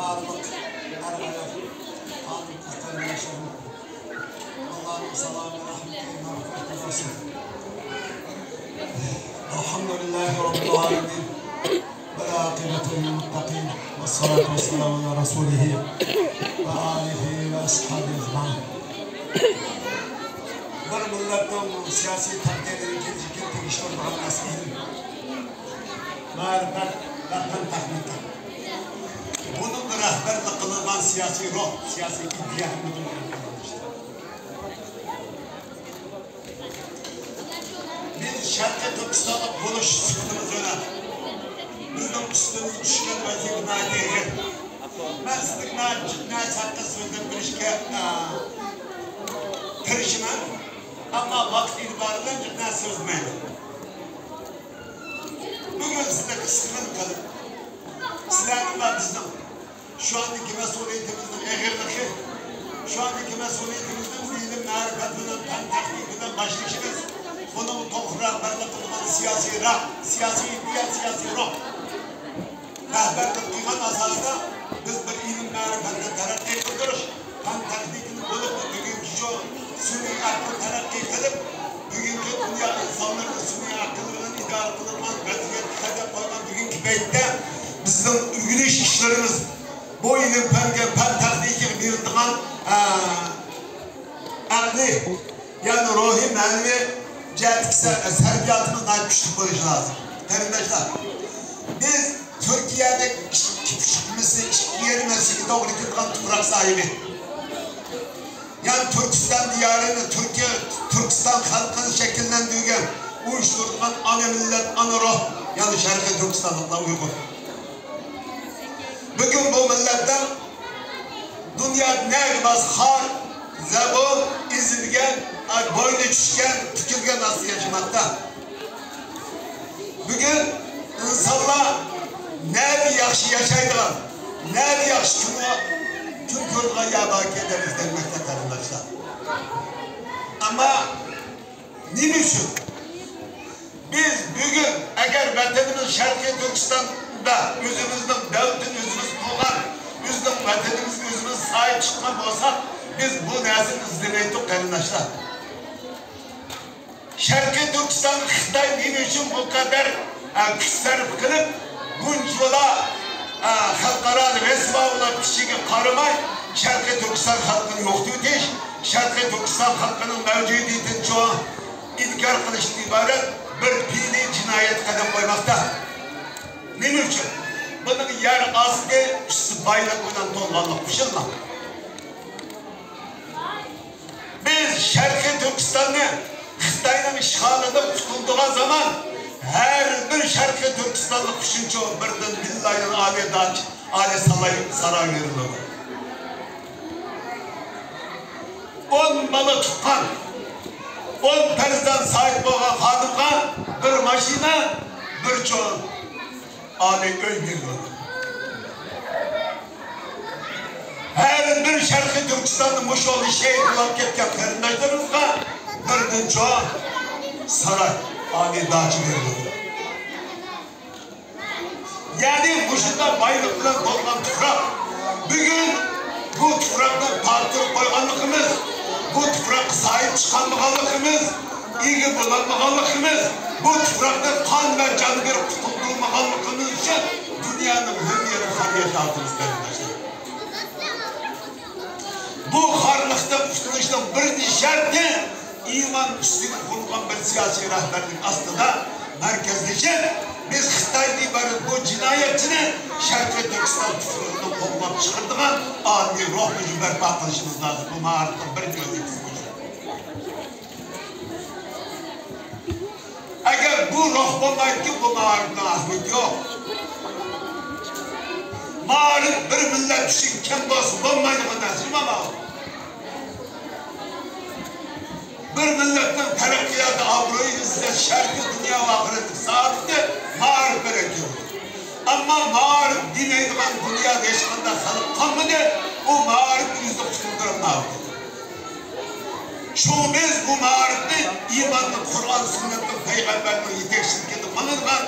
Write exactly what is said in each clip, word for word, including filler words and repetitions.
ئەر-ئايال، خانىم-قىز قېرىنداشلىرىم، ئاللانىڭ سالامى، رەھمىتى، مەغپىرىتى بولسۇن. ئەلھەمدۇلىللاھى رەببىل ئالەمىن. ۋەل ئاقىبەتۇ لىل مۇتتەقىن. ۋەسسالاتۇ ۋەسسالامۇ ئالا رەسۇلىھى ۋە ئالىھى ۋە ئەسھابىھى ئەجمەئىن. بىر مىللەتنىڭ سىياسىي تەقدىرىنى كېلىشىگە تېگىشلىك بولغان ئەسلى ئىلىم، مەرىپەت ۋە پەن تېخنىكا. بۇنىڭغا رەھبەرلىك قىلىدىغان سىياسىي روھ، سىياسىي ئىدىيە ھەممىدىن مۇھىم. بىز شەرقىي تۈركىستانلىق بولۇش سۈپىتىمىز بىلەن بىزنىڭ ئۈستىمىزگە چۈشكەن ۋەزىپە ناھايىتى ئېغىر. مەن سىزگە ناھايىتى جىق نەرسە ھەققىدە سۆزلەپ بېرىشكە، ئە، تىرىشىمەن. ئەمما ۋاقىت ئېتىبارى بىلەن جىق نەرسە سۆزلىمەيمەن. بۈگۈن سىزنى قىسقىغىنە قىلىپ، سىلەرنىڭ ۋە بىزنىڭ شۇ ئاندىكى مەسئۇلىيىتىمىزنىڭ ئېغىرلىقى، شۇ ئاندىكى مەسئۇلىيىتىمىزنىڭ ئىلىم، مەرىپەت بىلەن، پەن، تېخنىكا بىلەن باشلىشىمىز، بۇنىڭغا توغرا رەھبەرلىك قىلىدىغان سىياسىي رەھ-، سىياسىي ئىدىيە، سىياسىي روھ رەھبەرلىك قىلغان ئاساسىدا بىز بىر ئىلىم، مەرىپەتنى تەرەققىي قىلدۇرۇش، پەن تېخنىكىنى بولۇپمۇ بۈگۈنكى شۇ سۈنئىي ئەقىل تەرەققىي قىلىپ، بۈگۈنكى دۇنيا ئىنسانلىرىنى سۈنئىي ئەقىل بىلەن ئىدارە قىلىدىغان ۋەزىيەتكە قەدەم قويغان بۈگۈنكى پەيتتە بىزنىڭ ئۆگىنىش ئىشلىرىمىز، بۇ ئىلىم پەنگە، پەن تېخنىكىغا بېرىدىغان، ئە، ئەقلىي، يەنى روھىي، مەنىۋى جەھەتتىكى سەر-، سەرپىياتىمىز ناھايىتى كۈچلۈك بولۇشى لازىم. قېرىنداشلار، بىز تۈركىيەدە ئىككى پۇشۇقمىسى، ئىككى يېرىم ھەسسىگە توغرا كېلىدىغان تۇپراق ساھىبى. يەنى تۈركىستان دىيارىنى، تۈركىيە، تۈركىستان خەلقىنى شەكىللەندۈرگەن، ئۇيۇشتۇرىدىغان ئانا مىللەت، ئانا روھ، يەنى شەرقىي تۈركىستانلىقلار ئۇيغۇر. بۈگۈن بۇ مىللەتلەر دۇنيادا نەگە بارسا خار، زەبۇن، ئېزىلگەن، بوينى چۈشكەن، پۈكۈلگەن ئاستىدا ياشىماقتا. بۈگۈن ئىنسانلار نەدە ياخشى ياشايدىغان، نەدە ياخشى كۈن، كۈن كۆرىدىغان يەر باركەن دەپ ئىزدەنمەكتە، قېرىنداشلار. ئەمما نېمە ئۈچۈن؟ بىز بۈگۈن ئەگەر ۋەتىنىمىز شەرقىي تۈركىستاندا ئۆزىمىزنىڭ دۆلىتىنى ئۆزىمىز قۇرغان، ئۆزىنىڭ ۋەتىنىمىزگە ئۆزىمىز ساھىب چىققان بولساق، بىز بۇ نەرسىنى ئىزدىمەيتتۇق، قېرىنداشلار. شەرقىي تۈركىستانغا خىتاي نېمە ئۈچۈن بۇ قەدەر، ئە، كۈچ سەرپ قىلىپ، بۇنچىۋالا، ئە، خەلقئارانى رەسۋا بولۇپ كېتىشىگە قارىماي، شەرقىي تۈركىستان خەلقىنى يوقىتىۋېتىش، شەرقىي تۈركىستان خەلقىنىڭ مەۋجۇدىيىتىنى چوڭ ئىنكار قىلىشتىن ئىبارەت بىر پېئىلىي جىنايەت قەدەم قويماقتا. نېمە ئۈچۈن؟ بۇنىڭ يەر ئاستى، ئۈستى بايلىق بىلەن تولغانلىق ئۈچۈنلا. بىز شەرقىي تۈركىستاننى خىتاينىڭ ئىشغالىدىن قۇتۇلدۇرغان زامان، ھەر بىر شەرقىي تۈركىستانلىق ئۈچۈن بىردىن ۋىللايىل ئالىي داچ، ئالىي سالاي، ساراي بېرىلىدۇ. ئون بالا تۇغقان، ئون پەرزەنت ساھىب بولغان خانىمغا بىر ماشىنا، بىر چوڭ ئالىي ئۆي بېرىلىدۇ. ھەر بىر شەرقىي تۈركىستاندا مۇشۇ شېھىت بولۇپ كەتكەن قېرىنداشلىرىمىزغا بىردىن چوڭ ساراي، ئالىي داچا بېرىلىدۇ. يەنى مۇشۇنداق بايلىق بىلەن تولغان تۇپراق. بۈگۈن بۇ تۇپراقنى پاك تۇرۇپ قويغانلىقىمىز، بۇ تۇپراققا ساھىب چىقالمىغانلىقىمىز، ئىگە بولالمىغانلىقىمىز، بۇ تۇپراقنى قان ۋە جان بېرىپ قۇتۇلدۇرمىغانلىقىمىز ئۈچۈن دۇنيانىڭ ھەممە يېرىگە خار ياغدۇرىمىز، قېرىنداشلار. بۇ خارلىقتىن قۇتۇلۇشنىڭ بىرىنچى شەرتى، ئىمان ئۈستىگە قۇرۇلغان بىر سىياسىي رەھبەرلىك ئاستىدا مەركەزلىشىپ، بىز خىتايدىن ئىبارەت بۇ جىنايەتچىنى شەرقىي تۈركىستان تۇپرىقىدىن قوغلاپ چىقىرىدىغان ئالىي روھنى بەرپا قىلىشىمىز لازىم. بۇ مائارىپنىڭ بىرىنچى ۋەزىپىسى بۇ. ئەگەر بۇ روھ بولمايدىكەن، بۇ مائارىپنىڭ ئەھمىيىتى يوق. مائارىپ بىر مىللەت ئۈچۈن كەم بولسا بولمايدىغان نەرسە ئەمەس. بىر مىللەتنىڭ تەرەققىياتى، ئابرۇيى، ئىززەت، شەرىپى، دۇنيا ۋە ئاخىرەتتىكى سائادىتى مائارىپ بىلەن كېلىدۇ. ئەمما مائارىپ دېمەيدىغان دۇنيادا ھېچقانداق خەلق قالمىدى، ئۇ مائارىپ ئۆزىنى قۇتۇلدۇرالمايدۇ. شۇڭا بىز بۇ مائارىپنى ئىماننىڭ، قۇرئان، سۈننەتنىڭ، پەيغەمبەرنىڭ يېتەكچىلىكىدە قىلىنغان،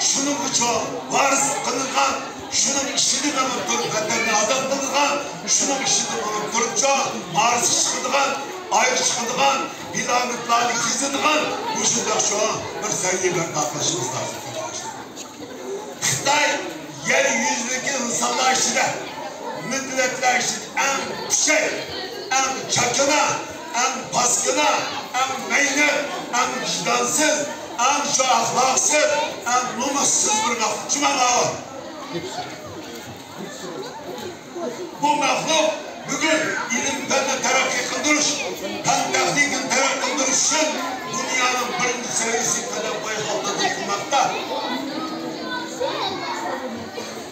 شۇنىڭغا چوڭ ۋارىسلىق قىلىنغان، شۇنىڭ ئىچىدە مېڭىپ تۇرۇپ ۋەتەننى ئازاد شۇنىڭ ئىچىدە بولۇپ تۇرۇپچۇ، مارسقا چىقىدىغان، ئايغا چىقىدىغان، پلانېتلارنى كېزىدىغان مۇشۇنداق شۇ بىر سەۋىيە بەرپا قىلىشىمىز لازىم. خىتاي يەر يۈزىدىكى ئىنسانلار ئىچىدە، مىللەتلەر ئىچىدە ئەڭ پىششىق، ئەڭ چاكىنا، ئەڭ پاسكىنا، ئەڭ مەينەت، ئەڭ ۋىجدانسىز، ئەڭ شۇ ئەخلاقسىز، ئەڭ نومۇسسىز بىر مەخلۇق. شۇ مانا ئۇ. بۇ مەخلۇق بۈگۈن ئىلىم-پەننى تەرەققىي قىلدۇرۇش، پەن-تېخنىكىنى تەرەققىي قىلدۇرۇش ئۈچۈن دۇنيانىڭ بىرىنچى سەۋىيەسىگە قەدەم قويۇش ئالدىدا تۇرماقتا.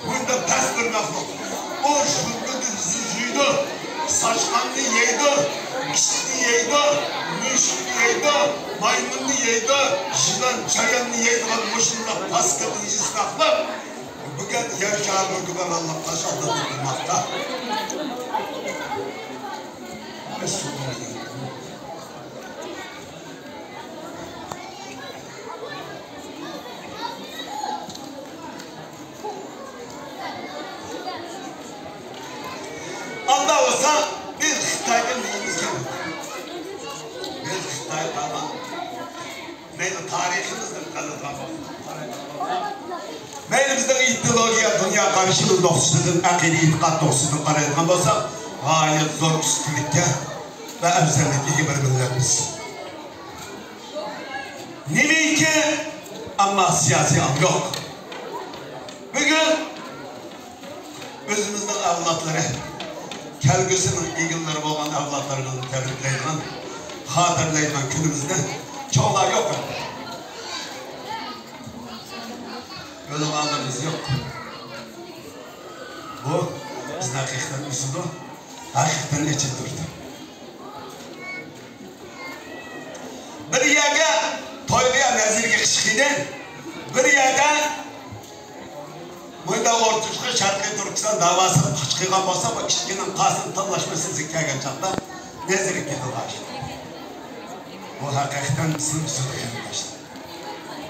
بۇنداق پەس بىر مەخلۇق. ئۇ ژۇندىنى ئۆزى جۇيىدۇ، ساچقاننى يەيدۇ، ئىتنى يەيدۇ، مۈشۈكنى يەيدۇ، مايمۇننى يەيدۇ، يىلان، چاياننى يەيدىغان مۇشۇنداق پاسكىنا نىجىس مەخلۇق. بۈگۈن يەر شارى ھۆكۈمرانلىق قىلىش ئالدىدا تۇرماقتا. ئاللا بولسا، بىز خىتايدىن نېمىمىز كەم؟ بىز خىتايغا مەيلى تارىخىمىزدىن قارىغان بولسا، مەيلى بىزنىڭ ئىدېئولوگىيە، دۇنيا قارىشىمىز نۇقتىسىدىن، ئەقىدە، ئېتىقاد نۇقتىسىدىن قارايدىغان بولساق، غايەت زور ئۈستۈنلۈككە ۋە ئەۋزەللىككە ئىگە بىر مىللەتمىز. نېمىكى، ئەمما سىياسىي ئاڭ يوق. بۈگۈن ئۆزىمىزنىڭ ئەۋلادلىرى، كەلگۈسىنىڭ ئىگىلىرى بولغان ئەۋلادلىرىمىزنى تەبرىكلەيدىغان، خاتىرىلەيدىغان كۈنىمىزنى چوڭلار يوق. ئۆلىمالىرىمىز يوق. بۇ بىزنى ھەقىقەتەن ئۈزىدۇ، ھەقىقەتەن ئېچىندۇرىدۇ. بىر يەرگە تويغا يا نەزىرگە چىقىدۇ، بىر يەردە مۇنداق ئورتىشقا شەرقىي تۈركىستان داۋاسىغا چىقىدىغان بولسا، بۇ ئىككىنىڭ قايسىنى تاللاش مەسىلىسىگە كەلگەن چاغدا نەزىرگە كېلىدىغان ئىش. بۇ ھەقىقەتەن بىزنى ئۈزىدۇ قېرىنداشلار.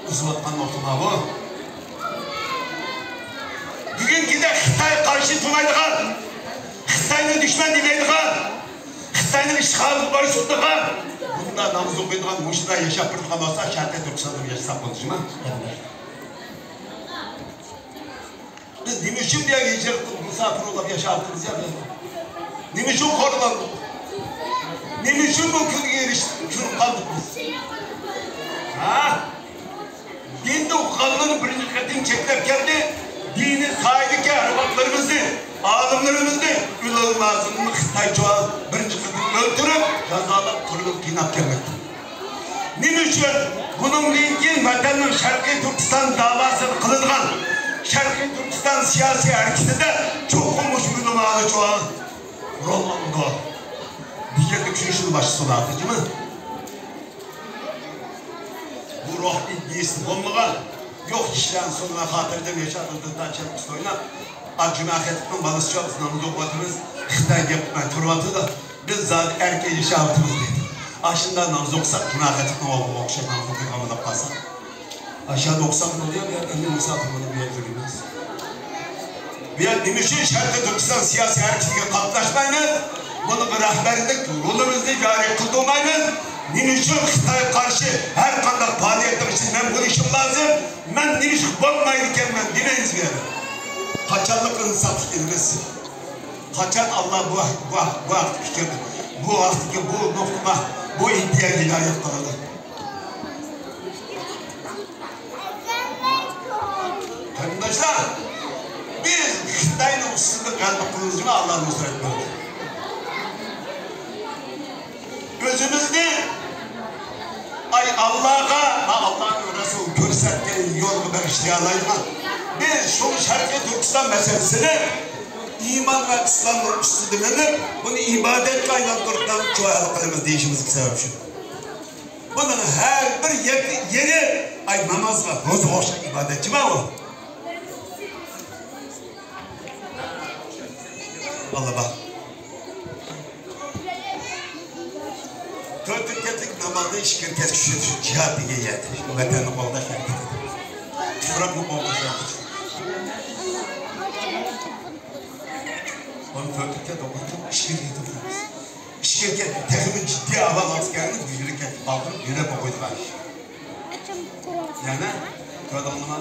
ئۈزۈۋاتقان نۇقتىما بۇ. بۈگۈنكىدەك خىتايغا قارشى تۇرمايدىغان، خىتاينى دۈشمەن دېمەيدىغان، خىتاينىڭ ئىشغالىغا بويسۇنىدىغان، بۇنداق ناماز ئوقۇيدىغان، مۇشۇنداق ياشاپ بېرىدىغان بولسا، شەرقىي تۈركىستاندا ياشىساق بولىدۇ جۇمۇ. بىز نېمە ئۈچۈن بۇ يەرگە ھىجرەت قىلىپ، مۇساپىر بولۇپ ياشاۋاتىمىز يا؟ نېمە ئۈچۈن قورقۇندۇق؟ نېمە ئۈچۈن بۇ كۈنگە ئېرىشتۇق؟ ئۈچۈن قالدۇق بىز؟ ھە؟ دىننى ئوقۇغانلارنى بىرىنچى قېتىم چەكلەپ كەلدى. دىنىي ساھەدىكى ئەربابلىرىمىزنى، ئالىملىرىمىزنى، ئۆلىمالىرىمىزنى خىتايچە بىرىنچى قېتىم ئۆلتۈرۈپ، جازالاپ، قۇرۇلۇپ، قىيناپ كەلمەكتە. نېمە ئۈچۈن؟ بۇنىڭدىن كېيىن ۋەتەننىڭ شەرقىي تۈركىستان داۋاسىدا قىلىنغان شەرقىي تۈركىستان سىياسىي ھەرىكىتىدە چوقۇم مۇشۇ ئۆلىمالار چوڭ رول ئالىدۇ دېگەننى چۈشىنىشنى باشلىسۇن ئارتۇقچىمۇ؟ بۇ روھ ئىدىيىسى بولمىغان، يوق كىشىلەرنىڭ سۆزىگە خاتىرجەم ياشاپ، ئۆزىنى تەنچەن ئويناپ، ئا، جۈمە خېتىپنىڭ بالىسىچۇ، بىز ناماز ئوقۇۋاتىمىز، خىتاي گەپ قىلماي تۇرۇۋاتىدۇ، بىز زادى ئەركىن ياشاۋاتىمىز دەيدۇ. ئاشۇنداق ناماز ئوقۇساق، جۈمە خېتىپنىڭ ئوغلىغا ئوخشاش ناماز ئوقۇيدىغان بولۇپ قالسا. ئاشۇ نۇقسان بولدى يا، بۇ يەردە ئەمدى مۇساپىر بولۇپ بۇ يەردە يۈرىمىز. بۇ يەردە نېمە ئۈچۈن شەرقىي تۈركىستان سىياسىي ھەرىكىتىگە قاتناشمايمىز؟ بۇنىڭغا رەھبەرلىك رولىمىزنى جارى قىلدۇرمايمىز. نېمە ئۈچۈن خىتايغا قارشى ھەر قانداق پائالىيەتنىڭ ئىچىدە مەن بولۇشۇم لازىم؟ مەن نېمە ئۈچۈن بولمايدىكەنمەن دېمەيمىز بۇ يەردە. قاچانلىق ئىنساپلىق ئېلىمىز؟ قاچان ئاللا بۇ ھەق-، بۇ ھەق-، بۇ ھەقتە پىكىر، بۇ ھەقتىكى بۇ نۇقتىغا، بۇ ئىدىيەگە ھىدايەت قىلىدۇ؟ قېرىنداشلار، بىز خىتاينىڭ ئۈستىدە غەلىبە قىلىمىز جۇمۇ، ئاللا نۇسرەت بەردى. ئۆزىمىزنى، ئاي، ئاللاغا ۋە ئاللانىڭ رەسۇلى كۆرسەتكەن يولغا بېغىشلىيالايدىغان، بىز شۇ شەرقىي تۈركىستان مەسىلىسىنى ئىمان ۋە ئىسلامنىڭ ئۈستىدە مېڭىپ، بۇنى ئىبادەتكە ئايلاندۇرۇپ، شۇ ھەل قىلىمىز دېيىشىمىزدىكى سەۋەب شۇ. بۇنىڭ ھەر بىر يەككە يېرى، ئاي، نامازغا، روزىغا ئوخشاش ئىبادەتچىما ئۇ؟ ئاللا بار. تۆت رەكەتلىك نامازنى ئىككى رەكەتكە چۈشۈرۈش، جىھاد دېگەن يەردە، ۋەتەننى قوغداش ھەرىكىتى، تۇپراقنى قوغداش ھەرىكىتى. بۇ تۆتكە توقۇنۇپ ئىچكىرىگە كېتىپ ئولتۇرىمىز. ئىچكىرىگە تېخىمۇ جىددىي ئەھۋال ئالدى كەلگەندە بۇ يۈرەككە بالدۇرۇپ يۈرەپ ئوقۇيدىغان ئىش. يەنە كۆردۈڭلارمۇ،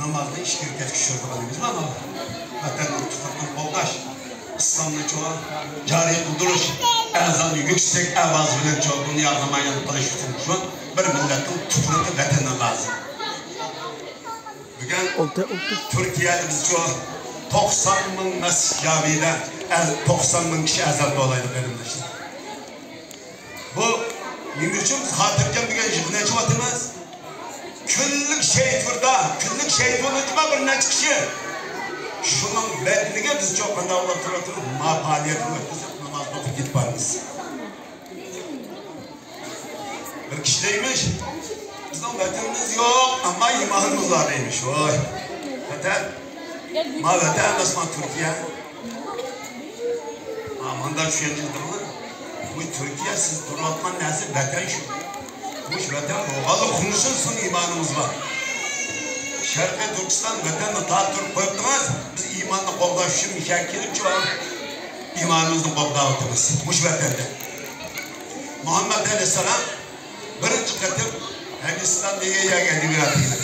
نامازنى ئىچكىرىگە كەتكۈزۈپ چۈشۈرىدىغان نېمىمىز بار. ۋەتەننىڭ تۇپرىقىنى قوغداش، ئىسلامنى چوڭ جارى قىلدۇرۇش، ئەزاننى يۈكسەك ئاۋاز بىلەن چوڭ دۇنياغا نامايان قىلىش ئۈچۈن شۇ بىر مىللەتنىڭ تۇپرىقى، ۋەتىنى لازىم. بۈگۈن ئولتۇر، ئولتۇر. تۈركىيەدە بىزچۇ توقسان مىڭ مەسچىت جامىدە ئەز-، توقسان مىڭ كىشى ئەزان توۋلايدۇ، قېرىنداشلار. بۇ نېمە ئۈچۈن بىز خاتىرجەم بۈگۈن يىغىن ئېچىۋاتىمىز؟ كۈنلۈك شېھىت بۇردا، كۈنلۈك شېھىت بولۇۋاتىدىغان بىر نەچچە كىشى. شۇنىڭ بەدىلىگە بىزچۇ قانداق بولۇپ تۇرۇۋاتىمىز؟ ما پائالىيەتنى ئۆتكۈزۈپ، نامازنى ئوقۇپ كېتىپ بارىمىز. بىر كىشى دەيمىش، بىزنىڭ ۋەتىنىمىز يوق، ئەمما ئىمانىمىز بار دەيمىش. ۋاي، ۋەتەن. ما ۋەتەن ئەمەس، ما تۈركىيە. ھا، مۇنداق چۈشەنچە قىلىڭلار. بۇ تۈركىيە سىز تۇرۇۋاتقان نەرسە ۋەتەن شۇ. مۇشۇ ۋەتەن بولغانلىقى ئۈچۈن سىزنىڭ ئىمانىڭىز بار. شەرقىي تۈركىستان ۋەتەننى تارتىپ قويۇپتىڭىز. بىز ئىماننى قوغداش ئۈچۈن مىشەگە كېلىپ شۇ ئىمانىمىزنى قوغداۋاتىمىز. مۇشۇ ۋەتەندە. مۇھەممەد ئەلەيھىسسالام بىرىنچى قېتىم ھىندىستان دېگەن يەرگە ھىجرەت قىلدى.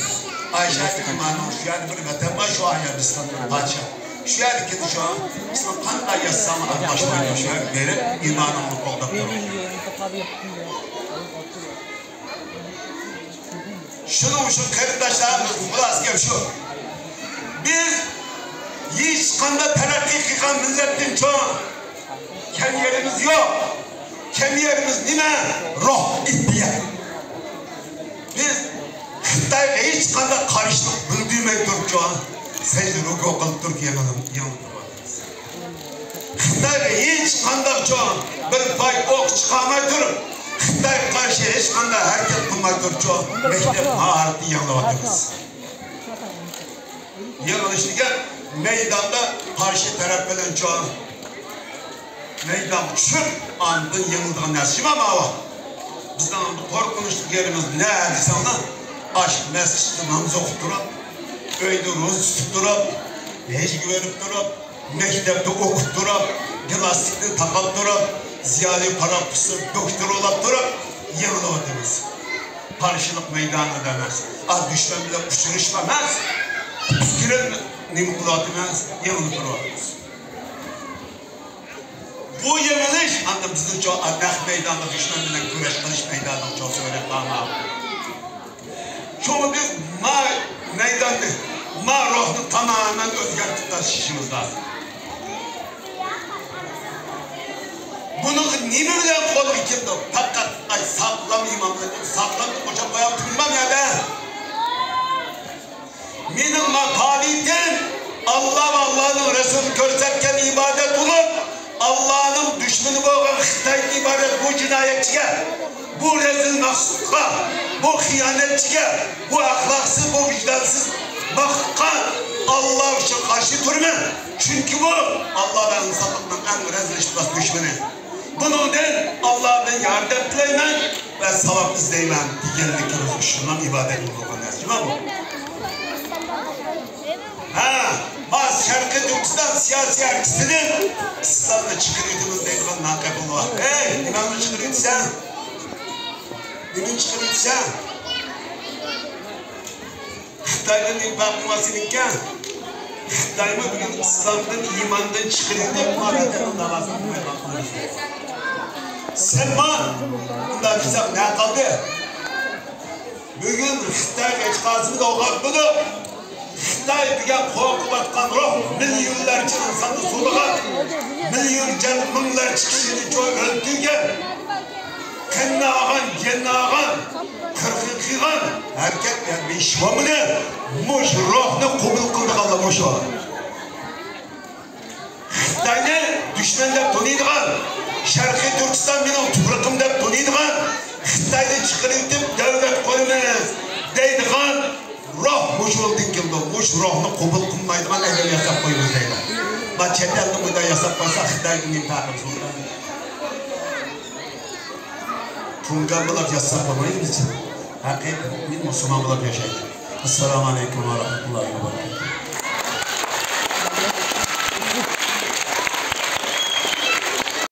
ئايشەتى ئىماننىڭ شۇ يەردە بىر ۋەتەن بار، شۇ ھىندىستاننىڭ پادىشاھى. شۇ يەرگە كېلىپ شۇ سىز قانداق يازساڭ ئالماشمايدۇ، شۇ يەرگە بېرىپ ئىمانىڭنى قوغداپ تۇرۇڭ. شۇنىڭ ئۈچۈن قېرىنداشلار، خۇلاسە گەپ شۇ. بىز ھېچقانداق تەرەققىي قىلغان مىللەتتىن چوڭ كەم يېرىمىز يوق. كەم يېرىمىز نېمە؟ روھ، ئىدىيە. بىز خىتايغا ھېچقانداق قارشىلىق بىلدۈرمەي تۇرۇپچۇ، سەجدە رۇكۇ قىلىپ تۇرۇپ يېڭىلىپ، يېڭىلىپ تۇرۇۋاتىمىز. خىتايغا ھېچقانداقچۇ بىر پاي ئوق چىقارماي تۇرۇپ، خىتايغا قارشى ھېچقانداق ھەرىكەت قىلماي تۇرۇپچۇ، مەكتەپ ماھارىتىنى يېڭىلىۋاتىمىز. يېڭىلىش دېگەن مەيداندا قارشى تەرەپ بىلەن چوڭ مەيدانغا چۈشۈپ، ئاندىن يېڭىلىدىغان نەرسە ئەمەس ماۋۇ. بىزنىڭ قورقۇنچلۇق يېرىمىز نە دېسەڭلار، ئاشۇ مەسچىتتە ناماز ئوقۇپ تۇرۇپ، ئۆيدە روزا تۇتۇپ تۇرۇپ، ھەجگە بېرىپ تۇرۇپ، مەكتەپتە ئوقۇپ تۇرۇپ، گىلاستىكنى تاقاپ تۇرۇپ، زىيالىي پروفېسسور، دوكتور بولاپ تۇرۇپ يېڭىلىۋاتىمىز. قارشىلىق مەيدانىدا ئەمەس، ئا، دۈشمەن بىلەن ئۇچرىشىپ ئەمەس، پىكرىنى نېمە قىلىۋاتىمىز، يېڭىلىپ تۇرۇۋاتىمىز. بۇ يېڭىلىش ئاندىن بىزنىڭچۇ نەق مەيداندا دۈشمەن بىلەن كۈرەش قىلىش مەيدانىنىڭچۇ سۆرەپ بارماق. شۇڭا بىز ما مەيداننى، ما روھنى تامامەن ئۆزگەرتىپ تاشلىشىمىز لازىم. بۇنىڭغا نېمە بىلەن قولغا كېلىدۇ؟ پەقەت، ئاي، ساغلام ئىمان بىلەن، ساغلامنى قوشاپ قويۇپ تۇرمام يەردە. مېنىڭ ما پائالىيىتىم ئاللا ۋە ئاللانىڭ رەسۇلى كۆرسەتكەن ئىبادەت بولۇپ، ئاللانىڭ دۈشمىنى بولغان خىتايدىن ئىبارەت بۇ جىنايەتچىگە، بۇ رەزىل مەخلۇققا، بۇ خىيانەتچىگە، بۇ ئەخلاقسىز، بۇ ۋىجدانسىز مەخلۇققا ئاللا ئۈچۈن قارشى تۇرىمەن. چۈنكى بۇ ئاللا ۋە ئىنسانلىقنىڭ ئەڭ رەزىل ئىپلاس دۈشمىنى. بۇنىڭدىن ئاللادىن ياردەم تىلەيمەن ۋە ساۋاب ئىزدەيمەن دېگەنلىكىمىز شۇنداق ئىبادەت قىلغان نەرسە بۇ. ھە، ما شەرقىي تۈركىستان سىياسىي ھەرىكىتىدىن ئىسلامنى چىقىرىۋېتىمىز دەيدىغان ناقەبىل بار. ھەي، نېمەڭنى چىقىرىۋېتىسەن؟ نېمىنى چىقىرىۋېتىسەن؟ خىتايدىن نېمە پەرقىڭ بار سېنىڭكى؟ خىتايمۇ بۈگۈن ئىسلامدىن، ئىماندىن چىقىرىۋېتىپ، مۇھاجىرەتنىڭ داۋاسىنى قىلمايدىغان قىلدى. سەنمۇ ئۇنداق دېسەڭ نە قالدى؟ بۈگۈن خىتايغا ھېچقايسىمىز ئوغۇت بولۇپ، خىتاي دېگەن قورقۇۋاتقان روھ مىليونلارچە ئىنساننى سولىغان، مىليونچە، مىڭلارچە كىشىنى چوي ئۆلتۈرگەن. قېنىنى ئالغان، جېنىنى ئالغان، قىرغىن قىلغان ھەرىكەت بىلەن بىر ئىش بولمىدى. مۇشۇ روھنى قوبۇل قىلىدىغانلار مۇشۇ. خىتاينى دۈشمەن دەپ تونۇيدىغان، شەرقىي تۈركىستان مېنىڭ تۇپرىقىم دەپ تونۇيدىغان، خىتاينى چىقىرىۋېتىپ دۆلەت قۇرىمىز دەيدىغان روھ مۇشۇ يولدىن كېلىدۇ. مۇشۇ روھنى قوبۇل قىلمايدىغان ئادەم ياساپ قويمىز دەيدۇ. ما چەت ئەلدە بۇنداق ياساپ قويسا خىتايدىن نېمە پەرقىمىز بولىدۇ؟ تۇڭگان بولاپ ياشىساق بولمايدۇ بىز. ھەقىقىي مۇسۇلمان بولاپ ياشايلى. ئەسسالامۇ ئەلەيكۇم ۋە رەھمەتۇللاھى ۋە بەرىكاتۇھ.